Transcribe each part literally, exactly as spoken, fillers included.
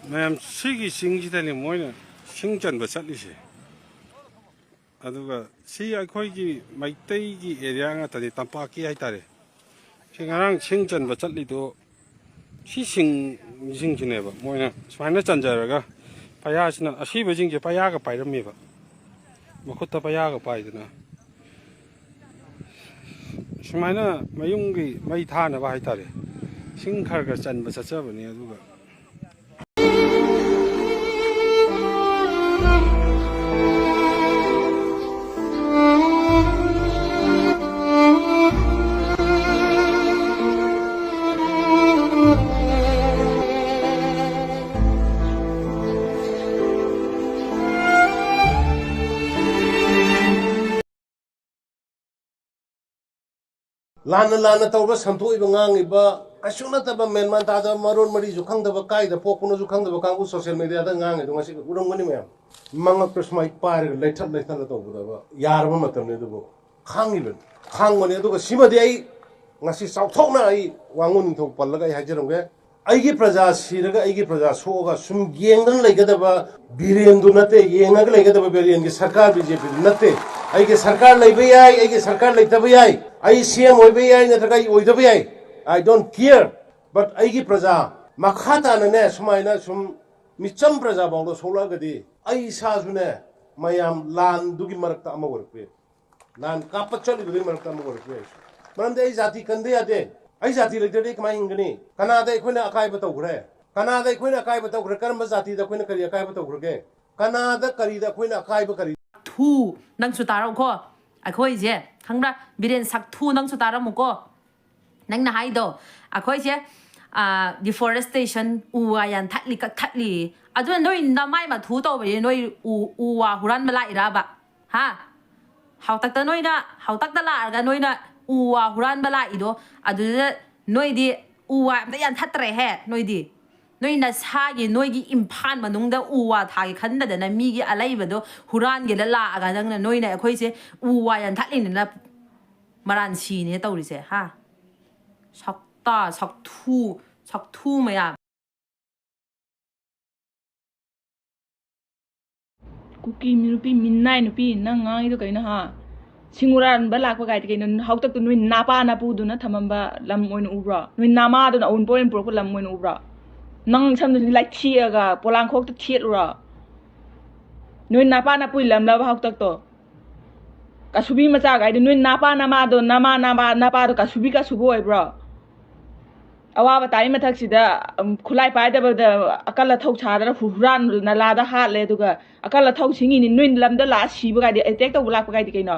ꯃꯌꯥꯝ, ꯁꯤꯒꯤ ꯆꯤꯡꯁꯤꯗꯅꯤ ꯃꯣꯏꯅ ꯁꯤꯡ ꯆꯟꯕ ꯆꯠꯂꯤꯁꯦ꯫ ꯑꯗꯨꯒ ꯁꯤ ꯑꯩꯈꯣꯏꯒꯤ ꯃꯩꯇꯩꯒꯤ ꯑꯦꯔꯤꯌꯥ ꯉꯥꯛꯇꯅꯤ, ꯇꯝꯄꯥꯛꯀꯤ ꯍꯥꯏꯇꯥꯔꯦ꯫ ꯁꯤ ꯉꯔꯥꯡ ꯁꯤꯡ ꯆꯟꯕ ꯆꯠꯂꯤꯗꯣ, ꯁꯤ ꯁꯤꯡꯁꯤꯡꯁꯤꯅꯦꯕ ꯃꯣꯏꯅ ꯁꯨꯃꯥꯏꯅ ꯆꯟꯖꯔꯒ, ꯄꯩꯌꯥꯁꯤꯅ, ꯑꯁꯤꯕꯁꯤꯡꯁꯦ ꯄꯩꯌꯥꯒ ꯄꯥꯏꯔꯝꯃꯦꯕ, ꯃꯈꯨꯠꯇ ꯄꯩꯌꯥꯒ ꯄꯥꯏꯗꯅ꯫ ꯁꯨꯃꯥꯏꯅ ꯃꯌꯨꯝꯒꯤ ꯃꯩ ꯊꯥꯅꯕ ꯍꯥꯏꯇꯥꯔꯦ, ꯁꯤꯡ ꯈꯔ ꯈꯔ ꯆꯟꯕ ꯆꯠꯆꯕꯅꯤ꯫ ꯑꯗꯨꯒ ꯂꯥꯟꯅ ꯂꯥꯟꯅ ꯇꯧꯕ, ꯁꯟꯗꯣꯛꯏꯕ, ꯉꯥꯡꯉꯤꯕ, ꯀꯩꯁꯨ ꯅꯠꯇꯕ, ꯃꯦꯟꯃꯥꯟ ꯇꯥꯗꯕ, ꯃꯔꯣꯟ ꯃꯔꯤꯁꯨ ꯈꯪꯗꯕ, ꯀꯥꯏꯗ ꯄꯣꯛꯄꯅꯣꯁꯨ ꯈꯪꯗꯕ ꯀꯥꯡꯕꯨ ꯁꯣꯁꯤꯌꯦꯜ ꯃꯦꯗꯤꯌꯥꯗ ꯉꯥꯡꯉꯤꯗꯣ ꯉꯁꯤ ꯎꯔꯝꯒꯅꯤ ꯃꯌꯥꯝ꯫ ꯃꯉꯛꯇ ꯁꯨꯃꯥꯏꯅ ꯄꯥꯏꯔꯒ ꯂꯩꯊꯠ ꯂꯩꯊꯠꯂ ꯇꯧꯒꯗꯕ ꯌꯥꯔꯕ ꯃꯇꯝꯅꯤ, ꯑꯗꯨꯕꯨ ꯈꯥꯡꯉꯤꯕꯅꯤ, ꯈꯥꯡꯕꯅꯤ꯫ ꯑꯗꯨꯒ ꯁꯤꯃꯗꯤ ꯑꯩ ꯉꯁꯤ ꯆꯥꯎꯊꯣꯛꯅ ꯑꯩ ꯋꯥꯉꯨ ꯅꯤꯡꯊꯧ ꯄꯜꯂꯒ ꯑꯩ ꯍꯥꯏꯖꯔꯝꯒꯦ꯫ ꯑꯩꯒꯤ ꯄ꯭ꯔꯖꯥ ꯁꯤꯔꯒ ꯑꯩꯒꯤ ꯄ꯭ꯔꯖꯥ ꯁꯣꯛꯑꯒ ꯁꯨꯝ ꯌꯦꯡꯗꯅ ꯂꯩꯒꯗꯕ ꯕꯤꯔꯦꯟꯗꯨ ꯅꯠꯇꯦ, ꯌꯦꯡꯉꯒ ꯂꯩꯒꯗꯕ ꯕꯤꯔꯦꯟꯒꯤ ꯁꯔꯀꯥꯔ ꯕꯤ ꯖꯦ ꯄꯤꯗꯨ ꯅꯠꯇꯦ꯫ ꯑꯩꯒꯤ ꯁꯔꯀꯥꯔ ꯂꯩꯕ ꯌꯥꯏ, ꯑꯩꯒꯤ ꯁꯔꯀꯥꯔ ꯂꯩꯇꯕ ꯌꯥꯏ, ꯑꯩ ꯁꯤ ꯑꯦꯝ ꯑꯣꯏꯕ ꯌꯥꯏ, ꯅꯠꯇ꯭ꯔꯒ ꯑꯩ ꯑꯣꯏꯗꯕ ꯌꯥꯏ, I don't care, but ꯑꯩꯒꯤ ꯄ꯭ꯔꯖꯥ ꯃꯈꯥ ꯇꯥꯅꯅꯦ ꯁꯨꯃꯥꯏꯅ ꯁꯨꯝ ꯃꯤꯆꯝ ꯄ꯭ꯔꯖꯥ ꯐꯥꯎꯗ ꯁꯣꯛꯂꯛꯑꯒꯗꯤ ꯑꯩ ꯏꯁꯥꯁꯨꯅꯦ ꯃꯌꯥꯝ ꯂꯥꯟꯗꯨꯒꯤ ꯃꯔꯛꯇ ꯑꯃ ꯑꯣꯏꯔꯛꯄ ꯌꯥꯏ꯫ ꯂꯥꯟ ꯀꯥꯞꯄ ꯆꯠꯂꯤꯕꯗꯨꯒꯤ ꯃꯔꯛꯇ ꯑꯃ ꯑꯣꯏꯔꯛꯄ ꯌꯥꯏ꯫ ꯃꯔꯝꯗꯤ ꯑꯩ ꯖꯥꯇꯤ ꯀꯟꯗ ꯌꯥꯗꯦ꯫ ꯑꯩ ꯖꯥꯇꯤ ꯂꯩꯇ꯭ꯔꯗꯤ ꯑꯩ ꯀꯃꯥꯏꯅ ꯍꯤꯡꯒꯅꯤ? ꯀꯅꯥꯗ ꯑꯩꯈꯣꯏꯅ ꯑꯀꯥꯏꯕ ꯇꯧꯈ꯭ꯔꯦ? ꯀꯅꯥꯗ ꯑꯩꯈꯣꯏꯅ ꯑꯀꯥꯏꯕ ꯇꯧꯈ꯭ꯔꯦ? ꯀꯔꯝꯕ ꯖꯥꯇꯤꯗ ꯑꯩꯈꯣꯏꯅ ꯀꯔꯤ ꯑꯀꯥꯏꯕ ꯇꯧꯈ꯭ꯔꯒꯦ? ꯀꯅꯥꯗ ꯀꯔꯤꯗ ꯑꯩꯈꯣꯏꯅ ꯑꯀꯥꯏꯕ ꯀꯔꯤ? ꯊꯨ, ꯅꯪꯁꯨ ꯇꯥꯔꯛꯎꯀꯣ꯫ ꯑꯩꯈꯣꯏꯁꯦ, ꯈꯪꯕ꯭ꯔꯥ? ꯕꯤꯔꯦꯟ ꯁꯛꯊꯨ, ꯅꯪꯁꯨ ꯇꯥꯔꯝꯃꯨꯀꯣ꯫ ꯅꯪꯅ ꯍꯥꯏꯗꯣ, ꯑꯩꯈꯣꯏꯁꯦ, ꯑꯥ, deforestation, ꯎ ꯋꯥ ꯌꯥꯟꯊꯠꯂꯤ, ꯀꯛꯊꯠꯂꯤ꯫ ꯑꯗꯨꯅ ꯅꯣꯏ ꯅꯃꯥꯏ ꯃꯊꯨ ꯇꯧꯕꯁꯦ ꯅꯣꯏ ꯎ, ꯎ ꯋꯥ ꯍꯨꯔꯥꯟꯕ ꯂꯥꯛꯏꯔꯕ? ꯍꯥ? ꯍꯥꯎꯇꯛꯇ ꯅꯣꯏꯅ, ꯍꯥꯎꯇꯛꯇ ꯂꯥꯛꯑꯒ ꯅꯣꯏꯅ ꯎ ꯋꯥ ꯍꯨꯔꯥꯟꯕ ꯂꯥꯛꯏꯗꯣ, ꯑꯗꯨꯗ ꯅꯣꯏꯗꯤ ꯎ ꯋꯥ ꯑꯝꯇ ꯌꯥꯟꯊꯠꯇ꯭ꯔꯦꯍꯦ, ꯅꯣꯏꯗꯤ꯫ ꯅꯣꯏ ꯅꯁꯥꯒꯤ, ꯅꯣꯏꯒꯤ ꯏꯝꯐꯥꯜ ꯃꯅꯨꯡꯗ ꯎ ꯋꯥ ꯊꯥꯒꯦ ꯈꯟꯗꯗꯅ ꯃꯤꯒꯤ ꯑꯂꯩꯕꯗꯣ ꯍꯨꯔꯥꯟꯒꯦꯗ ꯂꯥꯛꯑꯒ ꯅꯪꯅ, ꯅꯣꯏꯅ ꯑꯩꯈꯣꯏꯁꯦ ꯎ ꯋꯥ ꯌꯥꯟꯊꯠꯂꯤꯅꯤꯅ ꯃꯔꯥꯟ ꯁꯤꯅꯦ ꯇꯧꯔꯤꯁꯦ, ꯍꯥ? ꯁꯛꯇꯥ, ꯁꯛꯊꯨ, ꯁꯛꯊꯨ ꯃꯌꯥꯝ꯫ ꯀꯨꯀꯤ ꯅꯨꯄꯤ, ꯃꯤꯅꯥꯏ ꯅꯨꯄꯤ, ꯅꯪ ꯉꯥꯡꯉꯤꯗꯣ ꯀꯩꯅꯣ, ꯍꯥ? ꯁꯤꯡ ꯍꯨꯔꯥꯟꯕ ꯂꯥꯛꯄ ꯀꯥꯏꯗꯤ ꯀꯩꯅꯣ? ꯍꯥꯎꯇꯛꯇꯣ ꯅꯣꯏ ꯅꯄꯥ ꯅꯄꯨꯗꯨꯅ ꯊꯝꯃꯝꯕ ꯂꯝ ꯑꯣꯏꯅ ꯎꯕ꯭ꯔꯣ? ꯅꯣꯏ ꯅꯃꯥꯗꯨꯅ ꯑꯋꯨꯟꯄꯣꯠ ꯑꯣꯏꯅ ꯄꯨꯔꯛꯄ ꯂꯝ ꯑꯣꯏꯅ ꯎꯕ꯭ꯔꯣ? ꯅꯪ ꯁꯝꯗꯨ ꯂꯥꯏꯊꯤꯑꯒ ꯄꯣꯂꯥꯡꯈꯣꯛꯇ ꯊꯦꯠꯂꯨꯔꯣ? ꯅꯣꯏ ꯅꯄꯥ ꯅꯄꯨꯏ ꯂꯝꯂꯕ ꯍꯥꯎꯇꯛꯇꯣ? ꯀꯥꯁꯨꯕꯤ ꯃꯆꯥꯒꯥꯏꯗꯨ ꯅꯣꯏ ꯅꯄꯥ ꯅꯃꯥꯗꯣ, ꯅꯃꯥ ꯅꯃꯥ ꯅꯄꯥꯗꯣ ꯀꯥꯁꯨꯕꯤ ꯀꯥꯁꯨꯕ ꯑꯣꯏꯕ꯭ꯔꯣ? ꯑꯋꯥꯕ ꯇꯥꯏ ꯃꯊꯛꯁꯤꯗ, ꯎꯝ, ꯈꯨꯠꯂꯥꯏ ꯄꯥꯏꯗꯕꯗ ꯑꯀꯜ ꯑꯊꯧ ꯁꯥꯗꯅ ꯍꯨ-, ꯍꯨꯔꯥꯟ ꯅꯂꯥꯗ ꯍꯥꯠꯂꯦ, ꯑꯗꯨꯒ ꯑꯀꯜ ꯑꯊꯧꯁꯤꯡꯒꯤꯅꯤ ꯅꯣꯏ ꯂꯝꯗ ꯂꯥꯛꯑ ꯁꯤꯕ ꯀꯥꯏꯗꯤ, ꯑꯦꯇꯦꯛ ꯇꯧꯕ ꯂꯥꯛꯄ ꯀꯥꯏꯗꯤ ꯀꯩꯅꯣ?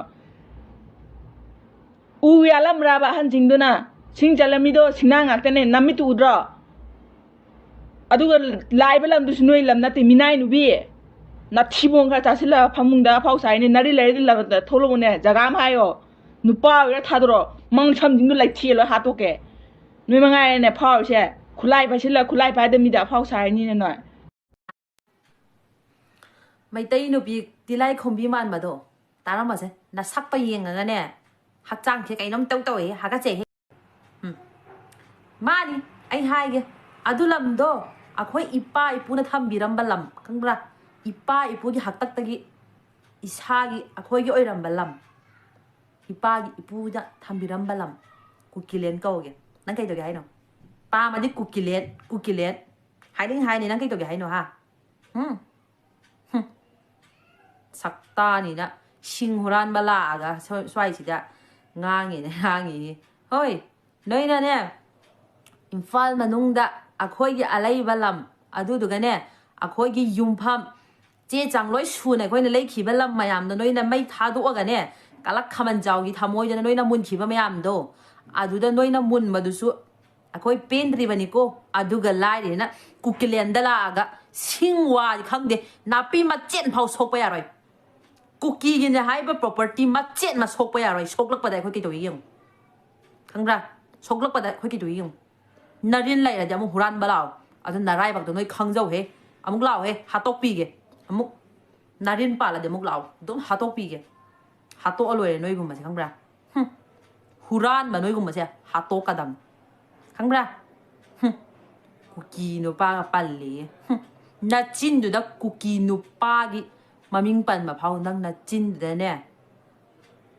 ꯎ ꯌꯥꯜꯂꯝꯕ꯭ꯔꯥꯕ ꯑꯍꯟꯁꯤꯡꯗꯨꯅ? ꯁꯤꯡ ꯆꯜꯂꯝꯃꯤꯗꯣ ꯁꯤꯡꯅꯥ ꯉꯥꯛꯇꯅꯦ, ꯅꯃꯤꯠꯇꯨ ꯎꯗ꯭ꯔꯣ? ꯑꯗꯨꯒ ꯂꯥꯛꯏꯕ ꯂꯝꯗꯨꯁꯨ ꯅꯣꯏ ꯂꯝ ꯅꯠꯇꯦ, ꯃꯤꯅꯥꯏ ꯅꯨꯕꯤ꯫ ꯅꯊꯤꯕꯣꯡ ꯈꯔ ꯆꯥꯁꯤꯜꯂꯒ ꯐꯃꯨꯡꯗ ꯑꯐꯥꯎ ꯁꯥꯏꯅꯦ, ꯅꯔꯤ ꯂꯩꯔꯗꯤ ꯂꯝꯗ ꯊꯣꯛꯂꯛꯎꯅꯦ, ꯖꯒꯥ ꯑꯃ ꯍꯥꯏꯌꯣ꯫ ꯅꯨꯄꯥ ꯑꯣꯏꯒꯦꯔꯥ ꯊꯥꯗꯣꯔꯛꯑꯣ, ꯃꯪ ꯁꯝꯁꯤꯡꯗꯣ ꯂꯩꯊꯦꯛꯑ ꯂꯣꯏ ꯍꯥꯠꯇꯣꯛꯀꯦ꯫ ꯅꯣꯏ ꯃꯉꯥꯏꯔꯦꯅꯦ ꯐꯥꯎꯔꯤꯁꯦ, ꯈꯨꯠꯂꯥꯏ ꯄꯥꯏꯁꯤꯜꯂ ꯈꯨꯠꯂꯥꯏ ꯄꯥꯏꯗ ꯃꯤꯗ ꯑꯐꯥꯎ ꯁꯥꯔꯅꯤꯅꯦ ꯅꯣꯏ꯫ ꯃꯩꯇꯩ ꯅꯨꯄꯤ ꯇꯤꯂꯥꯏ ꯈꯣꯝꯕꯤ ꯃꯥꯟꯕꯗꯣ ꯇꯥꯔꯝꯃꯁꯦ꯫ ꯅꯁꯛꯄ ꯌꯦꯡꯉꯒꯅꯦ, ꯍꯛꯆꯥꯡꯁꯦ ꯀꯩꯅꯣꯝ ꯇꯧ ꯇꯧꯋꯦ, ꯍꯥꯀꯠꯆꯩꯍꯦ꯫ ꯎꯝ꯫ ꯃꯥꯅꯤ, ꯑꯩ ꯍꯥꯏꯒꯦ, ꯑꯗꯨ ꯂꯝꯗꯣ ꯑꯩꯈꯣꯏ ꯏꯄꯥ ꯏꯄꯨꯅ ꯊꯝꯕꯤꯔꯝꯕ ꯂꯝ, ꯈꯪꯕ꯭ꯔꯥ? ꯏꯄꯥ ꯏꯄꯨꯒꯤ ꯍꯥꯛꯇꯛꯇꯒꯤ ꯏꯁꯥꯒꯤ, ꯑꯩꯈꯣꯏꯒꯤ ꯑꯣꯏꯔꯝꯕ ꯂꯝ, ꯏꯄꯥꯒꯤ ꯏꯄꯨꯗ ꯊꯝꯕꯤꯔꯝꯕ ꯂꯝ꯫ ꯀꯨꯀꯤꯂꯦꯟ ꯀꯧꯒꯦ꯫ ꯅꯪ ꯀꯩꯗꯧꯒꯦ ꯍꯥꯏꯅꯣ? ꯄꯥꯝꯃꯗꯤ ꯀꯨꯀꯤꯂꯦꯟ, ꯀꯨꯀꯤꯂꯦꯟ ꯍꯥꯏꯅꯤꯡ ꯍꯥꯏꯅꯤ꯫ ꯅꯪ ꯀꯩꯗꯧꯒꯦ ꯍꯥꯏꯅꯣ, ꯍꯥ? ꯎꯝ? ꯍꯨꯝ꯫ ꯁꯛꯇꯥꯅꯤꯅ ꯁꯤꯡ ꯍꯨꯔꯥꯟꯕ ꯂꯥꯛꯑꯒ ꯁ꯭ꯋꯥꯏ-, ꯁ꯭ꯋꯥꯏꯁꯤꯗ ꯉꯥꯡꯉꯤꯅꯦ, ꯉꯥꯡꯉꯤꯅꯦ꯫ ꯍꯣꯏ, ꯅꯣꯏꯅꯅꯦ, ꯏꯝꯐꯥꯜ ꯃꯅꯨꯡꯗ ꯑꯩꯈꯣꯏꯒꯤ ꯑꯂꯩꯕ ꯂꯝ, ꯑꯗꯨꯗꯨꯒꯅꯦ, ꯑꯩꯈꯣꯏꯒꯤ ꯌꯨꯝꯐꯝ, ꯆꯦ ꯆꯥꯡ ꯂꯣꯏ ꯁꯨꯅ ꯑꯩꯈꯣꯏꯅ ꯂꯩꯈꯤꯕ ꯂꯝ ꯃꯌꯥꯝꯗꯣ ꯅꯣꯏꯅ ꯃꯩ ꯊꯥꯗꯣꯛꯑꯒꯅꯦ, ꯀꯂꯛ ꯈꯝꯕꯟꯖꯥꯎꯒꯤ ꯊꯃꯣꯏꯗꯅ ꯅꯣꯏꯅ ꯃꯨꯟꯈꯤꯕ ꯃꯌꯥꯝꯗꯣ, ꯑꯗꯨꯗ ꯅꯣꯏꯅ ꯃꯨꯟꯕꯗꯨꯁꯨ ꯑꯩꯈꯣꯏ ꯄꯦꯟꯗ꯭ꯔꯤꯕꯅꯤꯀꯣ꯫ ꯑꯗꯨꯒ ꯂꯥꯏꯔꯤꯅ ꯀꯨꯀꯤꯂꯦꯟꯗ ꯂꯥꯛꯑꯒ ꯁꯤꯡ ꯋꯥꯗꯤ ꯈꯪꯗꯦ, ꯅꯥꯄꯤ ꯃꯆꯦꯠ ꯐꯥꯎ ꯁꯣꯛꯄ ꯌꯥꯔꯣꯏ꯫ ꯀꯨꯀꯤꯒꯤꯅꯦ ꯍꯥꯏꯕ property ꯃꯆꯦꯠ ꯑꯃ ꯁꯣꯛꯄ ꯌꯥꯔꯣꯏ꯫ ꯁꯣꯛꯂꯛꯄꯗ ꯑꯩꯈꯣꯏ ꯀꯩꯗꯧꯏ ꯌꯦꯡꯉꯨ꯫ ꯈꯪꯕ꯭ꯔꯥ? ꯁꯣꯛꯂꯛꯄꯗ ꯑꯩꯈꯣꯏ ꯀꯩꯗꯧꯏ ꯌꯦꯡꯉꯨ꯫ ꯅꯔꯤꯟ ꯂꯩꯔꯗꯤ ꯑꯃꯨꯛ ꯍꯨꯔꯥꯟꯕ ꯂꯥꯛꯑꯣ꯫ ꯑꯗꯨ ꯅꯔꯥꯏꯕꯛꯇꯣ ꯅꯣꯏ ꯈꯪꯖꯧꯍꯦ꯫ ꯑꯃꯨꯛ ꯂꯥꯛꯑꯣꯍꯦ, ꯍꯥꯠꯇꯣꯛꯄꯤꯒꯦ꯫ ꯑꯃꯨꯛ ꯅꯔꯤꯟ ꯄꯥꯜꯂꯗꯤ ꯑꯃꯨꯛ ꯂꯥꯛꯑꯣ, ꯑꯗꯨꯝ ꯍꯥꯠꯇꯣꯛꯄꯤꯒꯦ꯫ ꯍꯥꯠꯇꯣꯛꯑ ꯂꯣꯏꯔꯦ ꯅꯣꯏꯒꯨꯝꯕꯁꯦ, ꯈꯪꯕ꯭ꯔꯥ? ꯍꯨꯝ꯫ ꯍꯨꯔꯥꯟꯕ ꯅꯣꯏꯒꯨꯝꯕꯁꯦ ꯍꯥꯠꯇꯣꯛꯀꯗꯕꯅꯤ, ꯈꯪꯕ꯭ꯔꯥ? ꯍꯨꯝ꯫ ꯀꯨꯀꯤ ꯅꯨꯄꯥꯒ ꯄꯜꯂꯦꯌꯦ꯫ ꯍꯨꯝ꯫ ꯅꯆꯤꯟꯗꯨꯗ ꯀꯨꯀꯤ ꯅꯨꯄꯥꯒꯤ ꯃꯃꯤꯡ ꯄꯟꯕ ꯐꯥꯎ ꯅꯪ ꯅꯆꯤꯟꯗꯨꯗꯅꯦ꯫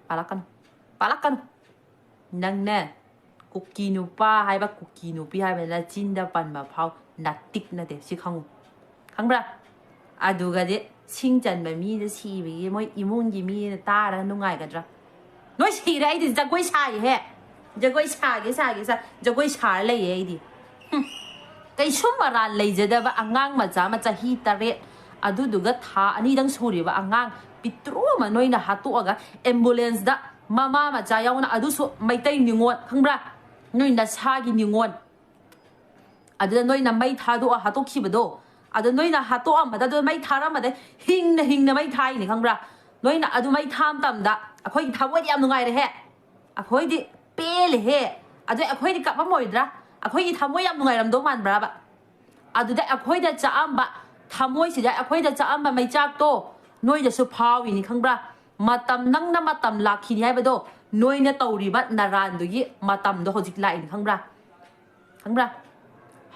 ꯄꯥꯜꯂꯛꯀꯅꯨ, ꯄꯥꯜꯂꯛꯀꯅꯨ꯫ ꯅꯪꯅꯦ, ꯀꯨꯀꯤ ꯅꯨꯄꯥ ꯍꯥꯏꯕ, ꯀꯨꯀꯤ ꯅꯨꯄꯤ ꯍꯥꯏꯕ ꯅꯆꯤꯟꯗ ꯄꯟꯕ ꯐꯥꯎ ꯅꯥꯇꯤꯛ ꯅꯠꯇꯦ, ꯁꯤ ꯈꯪꯉꯨ꯫ ꯈꯪꯕ꯭ꯔꯥ? ꯑꯗꯨꯒꯗꯤ ꯁꯤꯡ ꯆꯟꯕ ꯃꯤꯗ ꯁꯤꯕꯒꯤ ꯃꯣꯏ ꯏꯃꯨꯡꯒꯤ ꯃꯤꯅ ꯇꯥꯔꯒ ꯅꯨꯡꯉꯥꯏꯒꯗ꯭ꯔꯥ? ꯅꯣꯏ ꯁꯤꯔꯦ, ꯑꯩꯗꯤ ꯖꯒꯣꯏ ꯁꯥꯏꯍꯦ꯫ ꯖꯒꯣꯏ ꯁꯥꯒꯦ, ꯁꯥꯒꯦ, ꯁꯥ-, ꯖꯒꯣꯏ ꯁꯥꯔ ꯂꯩꯌꯦ ꯑꯩꯗꯤ꯫ ꯍꯨꯝ꯫ ꯀꯩꯁꯨꯝ ꯃꯔꯥꯜ ꯂꯩꯖꯗꯕ ꯑꯉꯥꯡ ꯃꯆꯥ ꯑꯃ ꯆꯍꯤ ꯇꯔꯦꯠ, ꯑꯗꯨꯗꯨꯒ ꯊꯥ ꯑꯅꯤꯗꯪ ꯁꯨꯔꯤꯕ ꯑꯉꯥꯡ ꯄꯤꯛꯇ꯭ꯔꯨ ꯑꯃ ꯅꯣꯏꯅ ꯍꯥꯠꯇꯣꯛꯑꯒ ꯑꯦꯝꯕꯨꯂꯦꯟꯁꯗ ꯃꯃꯥ ꯃꯆꯥ ꯌꯥꯎꯅ, ꯑꯗꯨꯁꯨ ꯃꯩꯇꯩ ꯅꯤꯉꯣꯜ, ꯈꯪꯕ꯭ꯔꯥ? ꯅꯣꯏ ꯅꯁꯥꯒꯤ ꯅꯤꯉꯣꯜ꯫ ꯑꯗꯨꯗ ꯅꯣꯏꯅ ꯃꯩ ꯊꯥꯗꯣꯛꯑ ꯍꯥꯠꯇꯣꯛꯈꯤꯕꯗꯣ, ꯑꯗꯣ ꯅꯣꯏꯅ ꯍꯥꯠꯇꯣꯛꯑꯝꯕꯗ, ꯑꯗꯣ ꯃꯩ ꯊꯥꯔꯝꯕꯗ ꯍꯤꯡꯅ ꯍꯤꯡꯅ ꯃꯩ ꯊꯥꯏꯅꯤ, ꯈꯪꯕ꯭ꯔꯥ? ꯅꯣꯏꯅ ꯑꯗꯨ ꯃꯩ ꯊꯥ ꯃꯇꯝꯗ ꯑꯩꯈꯣꯏꯒꯤ ꯊꯃꯣꯏꯗꯤ ꯌꯥꯝ ꯅꯨꯡꯉꯥꯏꯔꯦꯍꯦ꯫ ꯑꯩꯈꯣꯏꯗꯤ ꯄꯦꯜꯂꯦꯍꯦ꯫ ꯑꯗꯣ ꯑꯩꯈꯣꯏꯗꯤ ꯀꯞꯄꯝꯃꯣꯏꯗ꯭ꯔꯥ? ꯑꯩꯈꯣꯏꯒꯤ ꯊꯃꯣꯏ ꯌꯥꯝ ꯅꯨꯡꯉꯥꯏꯔꯝꯗꯧ ꯃꯥꯟꯕ꯭ꯔꯥꯕ? ꯑꯗꯨꯗ ꯑꯩꯈꯣꯏꯗ ꯆꯥꯛꯑꯝꯕ, ꯊꯃꯣꯏꯁꯤꯗ ꯑꯩꯈꯣꯏꯗ ꯆꯥꯛꯑꯝꯕ ꯃꯩꯆꯥꯛꯇꯣ ꯅꯣꯏꯗꯁꯨ ꯐꯥꯎꯔꯤꯅꯤ, ꯈꯪꯕ꯭ꯔꯥ? ꯃꯇꯝ, ꯅꯪꯅ ꯃꯇꯝ ꯂꯥꯛꯈꯤꯅꯤ ꯍꯥꯏꯕꯗꯣ, ꯅꯣꯏꯅ ꯇꯧꯔꯤꯕ ꯅꯔꯥꯟꯗꯨꯒꯤ ꯃꯇꯝꯗꯣ ꯍꯧꯖꯤꯛ ꯂꯥꯛꯏꯅꯤ, ꯈꯪꯕ꯭ꯔꯥ? ꯈꯪꯕ꯭ꯔꯥ?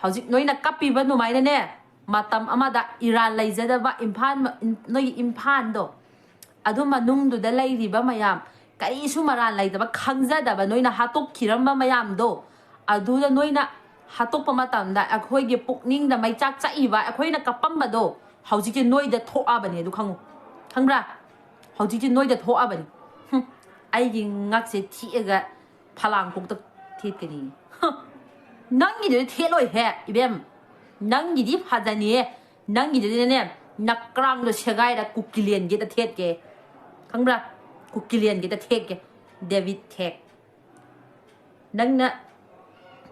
ꯍꯧꯖꯤꯛ ꯅꯣꯏꯅ ꯀꯞꯄꯤꯕ ꯑꯗꯨꯃꯥꯏꯅꯅꯦ, ꯃꯇꯝ ꯑꯃꯗ ꯏꯔꯥꯜ ꯂꯩꯖꯗꯕ ꯏꯝꯐꯥꯜ ꯃ-, ꯅꯣꯏꯒꯤ ꯏꯝꯐꯥꯜꯗꯣ, ꯑꯗꯨ ꯃꯅꯨꯡꯗꯨꯗ ꯂꯩꯔꯤꯕ ꯃꯌꯥꯝ, ꯀꯔꯤꯁꯨ ꯃꯔꯥꯜ ꯂꯩꯇꯕ, ꯈꯪꯖꯗꯕ ꯅꯣꯏꯅ ꯍꯥꯠꯇꯣꯛꯈꯤꯔꯝꯕ ꯃꯌꯥꯝꯗꯣ, ꯑꯗꯨꯗ ꯅꯣꯏꯅ ꯍꯥꯠꯇꯣꯛꯄ ꯃꯇꯝꯗ ꯑꯩꯈꯣꯏꯒꯤ ꯄꯨꯛꯅꯤꯡꯗ ꯃꯩꯆꯥꯛ ꯆꯥꯛꯏꯕ ꯑꯩꯈꯣꯏꯅ ꯀꯞꯄꯝꯕꯗꯣ ꯍꯧꯖꯤꯛꯇꯤ ꯅꯣꯏꯗ ꯊꯣꯛꯑꯕꯅꯦ, ꯑꯗꯨ ꯈꯪꯉꯨ꯫ ꯈꯪꯕ꯭ꯔꯥ? ꯍꯧꯖꯤꯛꯇꯤ ꯅꯣꯏꯗ ꯊꯣꯛꯑꯕꯅꯤ꯫ ꯍꯨꯝ, ꯑꯩꯒꯤ ꯉꯛꯁꯦ ꯊꯤꯛꯑꯒ ꯐꯂꯥꯡ ꯀꯣꯛꯇ ꯊꯦꯠꯀꯅꯤ꯫ ꯍ, ꯅꯪꯒꯤꯗꯨꯗꯤ ꯊꯦꯠꯂꯣꯏꯍꯦ, ꯏꯕꯦꯝ꯫ ꯅꯪꯒꯤꯗꯤ ꯐꯖꯅꯤꯌꯦ꯫ ꯅꯪꯒꯤꯗꯨꯗꯤꯅꯦ, ꯅꯀ꯭ꯔꯥꯡꯗꯣ ꯁꯦꯒꯥꯏꯔ ꯀꯨꯀꯤꯂꯦꯟꯒꯤꯗ ꯊꯦꯠꯀꯦ꯫ ꯈꯪꯕ꯭ꯔꯥ? ꯀꯨꯀꯤꯂꯦꯟꯒꯤꯗ ꯊꯦꯠꯀꯦ꯫ ꯗꯦꯕꯤꯠ ꯊꯦꯛ꯫ ꯅꯪꯅ,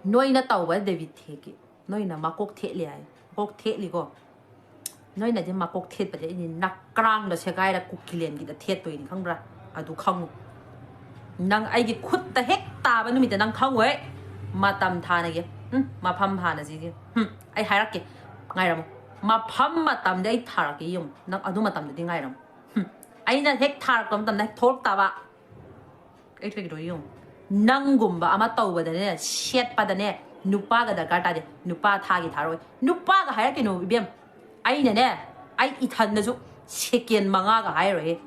ꯅꯣꯏꯅ ꯇꯧꯕ ꯗꯦꯕꯤꯠ ꯊꯦꯛꯀꯤ꯫ ꯅꯣꯏꯅ ꯃꯀꯣꯛ ꯊꯦꯠꯂꯤ ꯍꯥꯏ꯫ ꯃꯀꯣꯛ ꯊꯦꯠꯂꯤꯀꯣ꯫ ꯅꯣꯏꯅꯗꯤ ꯃꯀꯣꯛ ꯊꯦꯠꯄꯗꯤ ꯑꯩꯗꯤ ꯅꯀ꯭ꯔꯥꯡꯗ ꯁꯦꯒꯥꯏꯔ ꯀꯨꯀꯤꯂꯦꯟꯒꯤꯗ ꯊꯦꯠꯇꯣꯏꯅꯤ, ꯈꯪꯕ꯭ꯔꯥ? ꯑꯗꯨ ꯈꯪꯉꯨ꯫ ꯅꯪ ꯑꯩꯒꯤ ꯈꯨꯠꯇ ꯍꯦꯛ ꯇꯥꯕ ꯅꯨꯃꯤꯠꯇ ꯅꯪ ꯈꯪꯉꯣꯏ꯫ ꯃꯇꯝ ꯊꯥꯅꯒꯦ꯫ ꯎꯝ, ꯃꯐꯝ ꯊꯥꯅꯁꯤꯒꯦ꯫ ꯎꯝ, ꯑꯩ ꯍꯥꯏꯔꯛꯀꯦ꯫ ꯉꯥꯏꯔꯝꯃꯨ꯫ ꯃꯐꯝ ꯃꯇꯝꯗꯤ ꯑꯩ ꯊꯥꯔꯛꯀꯦ, ꯌꯦꯡꯉꯨ꯫ ꯅꯪ ꯑꯗꯨ ꯃꯇꯝꯗꯗꯤ ꯉꯥꯏꯔꯝꯃꯨ꯫ ꯎꯝ, ꯑꯩꯅ ꯍꯦꯛ ꯊꯥꯔꯛꯄ ꯃꯇꯝꯗ ꯍꯦꯛ ꯊꯣꯛꯂꯛꯇꯕ꯫ ꯑꯩ ꯀꯩꯒꯤꯅꯣ ꯌꯦꯡꯉꯨ꯫ ꯅꯪꯒꯨꯝꯕ ꯑꯃ ꯇꯧꯕꯗꯅꯦ, ꯁꯦꯠꯄꯗꯅꯦ, ꯅꯨꯄꯥꯒ ꯗꯔꯀꯥꯔ ꯇꯥꯗꯦ꯫ ꯅꯨꯄꯥ ꯊꯥꯒꯤ ꯊꯥꯔꯣꯏ꯫ ꯅꯨꯄꯥꯒ ꯍꯥꯏꯔꯛꯀꯅꯨ, ꯏꯕꯦꯝ꯫ ꯑꯩꯅꯅꯦ, ꯑꯩ ꯏꯊꯟꯗꯁꯨ ꯁꯦꯀꯦꯟ ꯃꯉꯥꯒ ꯍꯥꯏꯔꯣꯏꯍꯦ꯫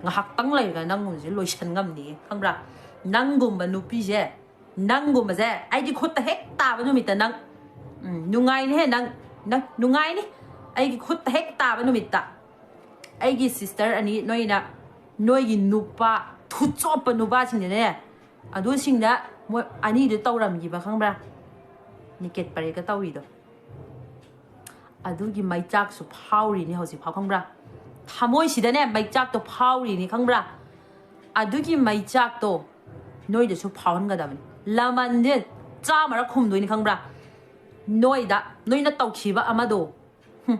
ꯉꯥꯏꯍꯥꯛꯇꯪ ꯂꯩꯔꯒ ꯅꯪꯒꯨꯝꯕꯁꯦ ꯂꯣꯏꯁꯟ ꯉꯝꯅꯤꯌꯦ, ꯈꯪꯕ꯭ꯔꯥ? ꯅꯪꯒꯨꯝꯕ ꯅꯨꯄꯤꯁꯦ, ꯅꯪꯒꯨꯝꯕꯁꯦ ꯑꯩꯒꯤ ꯈꯨꯠꯇ ꯍꯦꯛ ꯇꯥꯕ ꯅꯨꯃꯤꯠꯇ ꯅꯪ, ꯎꯝ, ꯅꯨꯡꯉꯥꯏꯅꯤꯍꯦ ꯅꯪ, ꯅꯪ ꯅꯨꯡꯉꯥꯏꯅꯤ꯫ ꯑꯩꯒꯤ ꯈꯨꯠꯇ ꯍꯦꯛ ꯇꯥꯕ ꯅꯨꯃꯤꯠꯇ ꯑꯩꯒꯤ ꯁꯤꯁꯇꯔ ꯑꯅꯤ, ꯅꯣꯏꯅ, ꯅꯣꯏꯒꯤ ꯅꯨꯄꯥ, ꯊꯨꯆꯣꯞꯄ ꯅꯨꯄꯥꯁꯤꯡꯗꯨꯅꯦ, ꯑꯗꯨꯁꯤꯡꯗ ꯃꯣꯏ ꯑꯅꯤꯗꯨ ꯇꯧꯔꯝꯈꯤꯕ, ꯈꯪꯕ꯭ꯔꯥ? ꯅꯤꯀꯦꯠ ꯄꯔꯦꯒ ꯇꯧꯔꯤꯗꯣ, ꯑꯗꯨꯒꯤ ꯃꯩꯆꯥꯛꯁꯨ ꯐꯥꯎꯔꯤꯅꯤ ꯍꯧꯖꯤꯛꯐꯥꯎ, ꯈꯪꯕ꯭ꯔꯥ? ꯊꯃꯣꯏꯁꯤꯗꯅꯦ ꯃꯩꯆꯥꯛꯇꯣ ꯐꯥꯎꯔꯤꯅꯤ, ꯈꯪꯕ꯭ꯔꯥ? ꯑꯗꯨꯒꯤ ꯃꯩꯆꯥꯛꯇꯣ ꯅꯣꯏꯗꯁꯨ ꯐꯥꯎꯍꯟꯒꯗꯕꯅꯤ꯫ ꯂꯃꯟꯁꯦ ꯆꯥꯝꯃꯔꯛ ꯈꯨꯝꯗꯣꯏꯅꯤ, ꯈꯪꯕ꯭ꯔꯥ? ꯅꯣꯏꯗ, ꯅꯣꯏꯅ ꯇꯧꯈꯤꯕ ꯑꯃꯗꯣ, ꯍꯨꯝ,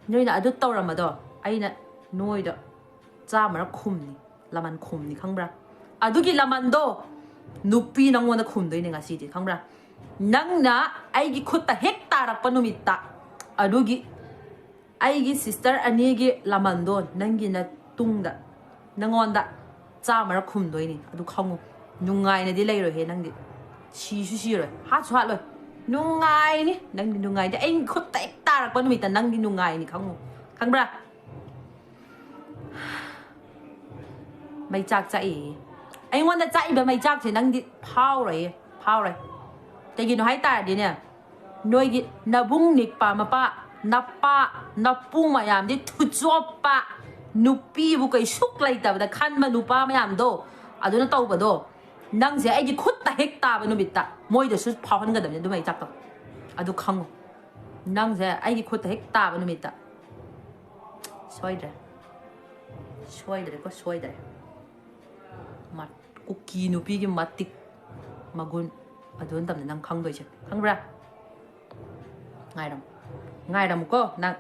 ꯅꯣꯏꯅ ꯑꯗꯨ ꯇꯧꯔꯝꯕꯗꯣ, ꯑꯩꯅ ꯅꯣꯏꯗ ꯆꯥꯝꯃꯔꯛ ꯈꯨꯝꯅꯤ, ꯂꯃꯟ ꯈꯨꯝꯅꯤ, ꯈꯪꯕ꯭ꯔꯥ? ꯑꯗꯨꯒꯤ ꯂꯃꯟꯗꯣ ꯅꯨꯄꯤ ꯅꯪꯉꯣꯟꯗ ꯈꯨꯝꯗꯣꯏꯅꯦ ꯉꯁꯤꯗꯤ, ꯈꯪꯕ꯭ꯔꯥ? ꯅꯪꯅ ꯑꯩꯒꯤ ꯈꯨꯠꯇ ꯍꯦꯛ ꯇꯥꯔꯛꯄ ꯅꯨꯃꯤꯠꯇ, ꯑꯗꯨꯒꯤ ꯑꯩꯒꯤ ꯁꯤꯁꯇꯔ ꯑꯅꯤꯒꯤ ꯂꯃꯟꯗꯣ ꯅꯪꯒꯤ ꯅꯇꯨꯡꯗ, ꯅꯪꯉꯣꯟꯗ ꯆꯥꯝꯃꯔꯛ ꯈꯨꯝꯗꯣꯏꯅꯤ, ꯑꯗꯨ ꯈꯪꯉꯨ꯫ ꯅꯨꯡꯉꯥꯏꯅꯗꯤ ꯂꯩꯔꯣꯏꯍꯦ ꯅꯪꯗꯤ, ꯁꯤꯁꯨ ꯁꯤꯔꯣꯏ, ꯍꯥꯠꯁꯨ ꯍꯥꯠꯂꯣꯏ꯫ ꯅꯨꯡꯉꯥꯏꯅꯤ ꯅꯪꯗꯤ, ꯅꯨꯡꯉꯥꯏꯅꯤ꯫ ꯑꯩꯒꯤ ꯈꯨꯠꯇ ꯍꯦꯛ ꯇꯥꯔꯛꯄ ꯅꯨꯃꯤꯠꯇ ꯅꯪꯗꯤ ꯅꯨꯡꯉꯥꯏꯅꯤ, ꯈꯪꯉꯨ, ꯈꯪꯕ꯭ꯔꯥ? ꯃꯩꯆꯥꯛ ꯆꯥꯛꯏ꯫ ꯑꯩꯉꯣꯟꯗ ꯆꯥꯛꯏꯕ ꯃꯩꯆꯥꯛꯁꯦ ꯅꯪꯗꯤ ꯐꯥꯎꯔꯣꯏꯌꯦ, ꯐꯥꯎꯔꯣꯏ꯫ ꯀꯩꯒꯤꯅꯣ ꯍꯥꯏ ꯇꯥꯔꯗꯤꯅꯦ, ꯅꯣꯏꯒꯤ ꯅꯕꯨꯡ ꯅꯤꯛꯄ ꯃꯄꯥ, ꯅꯄꯥ, ꯅꯄꯨ ꯃꯌꯥꯝꯗꯤ ꯊꯨꯆꯣꯞꯄ, ꯅꯨꯄꯤꯕꯨ ꯀꯩꯁꯨꯛ ꯂꯩꯇꯕꯗ ꯈꯟꯕ ꯅꯨꯄꯥ ꯃꯌꯥꯝꯗꯣ, ꯑꯗꯨꯅ ꯇꯧꯕꯗꯣ, ꯅꯪꯁꯦ ꯑꯩꯒꯤ ꯈꯨꯠꯇ ꯍꯦꯛ ꯇꯥꯕ ꯅꯨꯃꯤꯠꯇ ꯃꯣꯏꯗꯁꯨ ꯐꯥꯎꯍꯟꯒꯗꯕꯅꯤ ꯑꯗꯨ ꯃꯩꯆꯥꯛꯇꯣ꯫ ꯑꯗꯨ ꯈꯪꯉꯨ, ꯅꯪꯁꯦ ꯑꯩꯒꯤ ꯈꯨꯠꯇ ꯍꯦꯛ ꯇꯥꯕ ꯅꯨꯃꯤꯠꯇ, ꯁꯣꯏꯗ꯭ꯔꯦ, ꯁꯣꯏꯗ꯭ꯔꯦꯀꯣ, ꯁꯣꯏꯗ꯭ꯔꯦ꯫ ꯃ-, ꯀꯨꯀꯤ ꯅꯨꯄꯤꯒꯤ ꯃꯇꯤꯛ ꯃꯒꯨꯟ ꯑꯗꯨ ꯃꯇꯝꯗ ꯅꯪ ꯈꯪꯗꯣꯏꯁꯦ, ꯈꯪꯕ꯭ꯔꯥ? ꯉꯥꯏꯔꯝꯃꯨ, ꯉꯥꯏꯔꯝꯃꯨꯀꯣ ꯅꯪ꯫